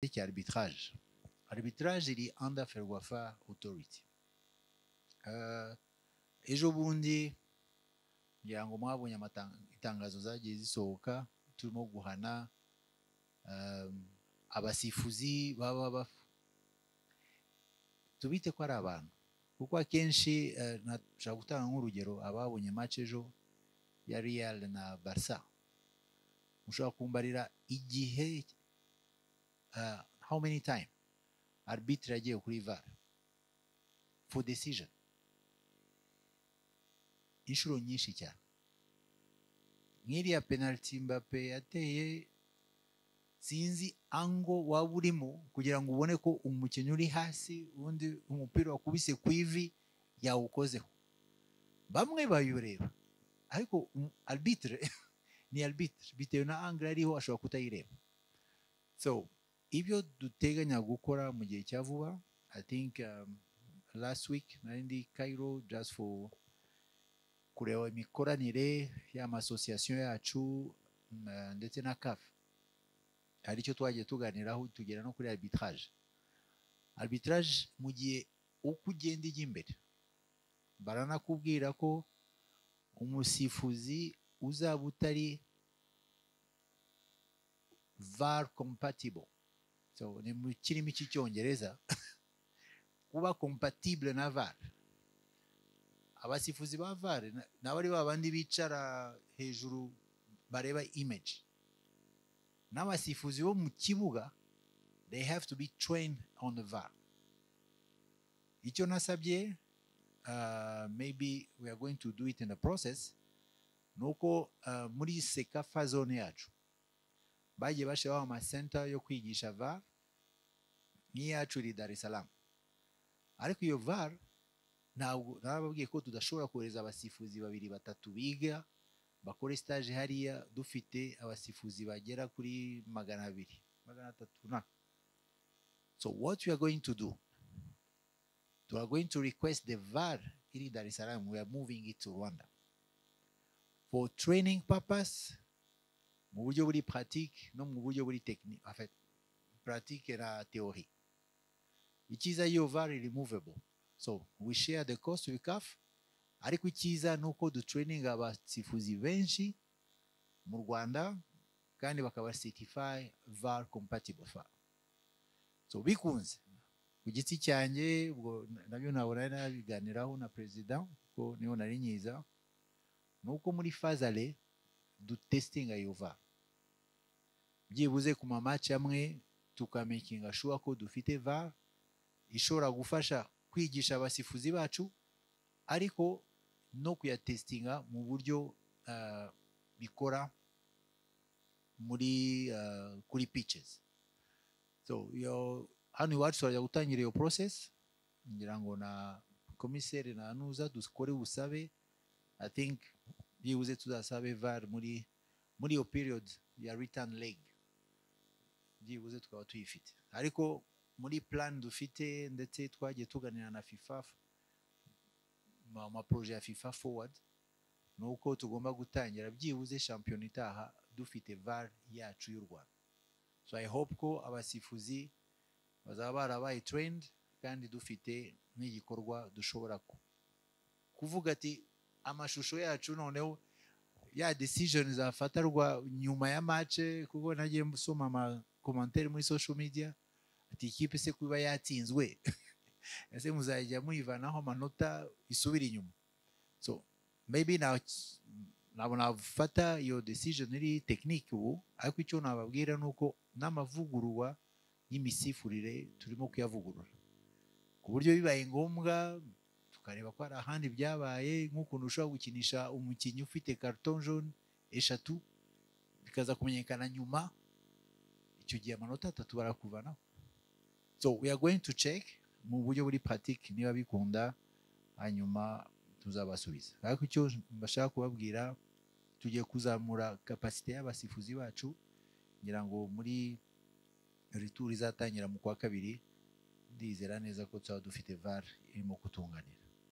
Cya arbitrage, arbitrage iri under FERWAFA authority. Ejo bundi ngira ngo mwabonye itangazo zagiye zisohoka, turimo guhana abasifuzi baba tubite ko ari abantu, kuko akenshi nashobora gutanga nk'urugero: ababonye match ejo ya Real na Barca, mushobora kumbarira igihe, how many time arbitre yagiye kuri VAR for decision? Inshuro nyinshi cyane. Nk'iriya penalty Mbappe yateye, sinzi angle waba urimo kugira ngo ubone ko umukinnyi uri hasi, ubundi umupira wakubise ku ivi yawukozeho. Bamwe bayureba, ariko arbitre ni arbitre, bitewe na angle ariho ashobora kutayireba. So ibyo duteganya gukora mu gihe cya vuba, I think last week nari ndi Cairo just for kureba imikoranire y'ama association yacu ndetse na CAF. Hari icyo twagiye tuganiraho, tugera no kuri arbitrage. Arbitrage, mu gihe uko ugenda ijya imbere, baranakubwira ko umusifuzi uzaba utari VAR compatible, so ni mu kirimi cy'Icyongereza kuba compatible na VAR. Abasifuzi ba VAR nabo ari ba bandi bicara hejuru bareba image, n'abasifuzi bo mu kibuga, they have to be trained on the VAR. Icyo nasabye, maybe we are going to do it in the process, ni uko muri CECAFA zone yacu bagiye bashyiraho amasenta yo kwigisha VAR. Nk'iyacu iri Dar es Salaam, ariko iyo VAR ntabwo narababwiye ko tudashobora kohereza abasifuzi babiri, batatu biga bakore stage hariya, dufite abasifuzi bagera kuri 200, 300 na. So what we are going to do, we are going to request the VAR iri Dar es Salaam, we are moving it to Rwanda for training purpose, mu buryo buri pratique no mu buryo buri technique, en fait pratique na théorie. Icyiza, iyo VAR iri movable, so we share the cost with CAF. Ariko icyiza ni uko dutraining abasifuzi benshi mu Rwanda kandi bakaba certify VAR compatible VAR. So bikunze, ku giti cyanjye, ubwo nabyo ntabwo nari nabiganiraho na perezida kuko niho nari nyiza, ni uko muri phase aller dutestinga iyo VAR byibuze ku ma match amwe, tukamakinga sure ko dufite VAR ishobora gufasha kwigisha abasifuzi bacu, ariko no kuyatestinga mu buryo bikora muri kuri pitches. So iyo hano iwacu turajya gutangira iyo process, ngira ngo na komiseri na nuza dukore ubusabe. I think byibuze tuzasabe VAR muri iyo period ya return leg, byibuze tukaba tuyifite. Ariko muri plan dufite, ndetse twagiye tuganira na FIFA, ma projet ya FIFA Forward, ni uko tugomba gutangira byibuze shampiyona itaha dufite VAR yacu y'u Rwanda. So I hope ko abasifuzi bazaba barabaye trained kandi dufite n'igikorwa dushobora kuvuga ati amashusho yacu, noneho ya decision zafatarwa nyuma ya match. Kuko nagiye nsoma ama commentaire muri social media ati: "Ikipe se kuba yatsinzwe, ese muzajya muyivanaho amanota isubira inyuma?" So maybe na ntabwo nafata iyo decision iri technique ubu, ariko icyo nababwira ni uko n'amavugururwa y'imisifurire turimo kuyavugurura, ku buryo bibaye ngombwa tukareba ko hari ahandi byabaye, nk'ukuntu ushobora gukinisha umukinnyi ufite carton jaune eshatu bikaza kumenyekana nyuma, icyo gihe amanota atatu barakuvanaho. So we are going to check mu buryo buri pratique niba bikunda, hanyuma tuzabasubiza. Ariko icyo mbashaka kubabwira, tugiye kuzamura capacité y'abasifuzi bacu. Ngira ngo muri retour izatangira mu kwa kabiri, ndizera neza ko tuzaba dufite VAR irimo kutunganira.